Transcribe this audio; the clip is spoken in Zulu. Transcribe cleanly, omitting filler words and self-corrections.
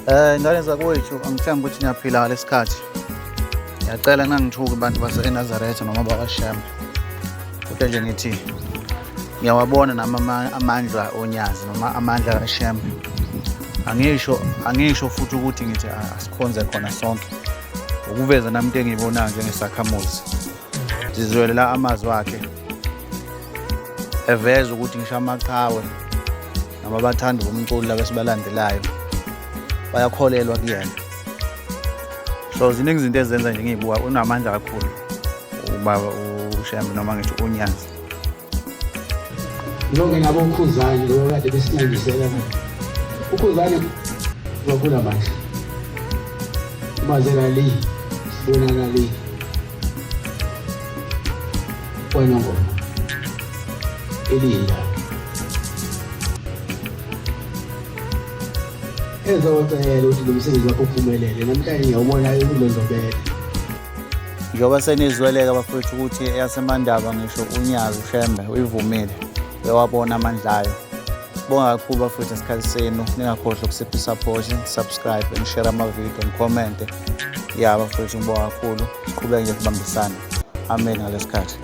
Ngane zakwethu, angithembi ukuthi niyaphila ngalesikhathi. Ngiyacela ningangithuki abantu baseNazaretha noma bakwaShembe. Kodwa nje ngithi ngiyawabona nami amandla onyazi noma amandla kaShembe. Angisho futhi ukuthi ngithi asikhonze khona sonke. Ukuveza nami into engiyibonayo njengesakhamuzi. Sizwele la amazwi akhe eveza ukuthi ngisho amaqhawe noma abathandi bomculo laba esibalandelayo bayakholelwa kuyena. So ziningi izinto ezenza nje ngiyibuka, unamandla kakhulu ubaba uShembe noma ngithi uNyazi. Ngibonge naboKhuzani ngoba kade besinandisela. UKhuzani wakhula bandla. Ubazela le, sibonana le. KwaNongoma. Elinda. Ezocela ukuthi lo msebenzi wakho uphumelele namhlanje ngiyawubona ulondlobele. Njengoba senizweleka bafowethu ukuthi eyaseMandaba ngisho uNyazi uShembe uyivumile, uyawabona amandla ayo. Sibonga kakhulu bafowethu ngesikhathi senu, ningakhohlwa ukusipha i-support, subscribe and share ama-video, nikhomente. Ya bafowethu, ngibonga kakhulu, siqhubeke nje sibambisane. Amen ngalesikhathi.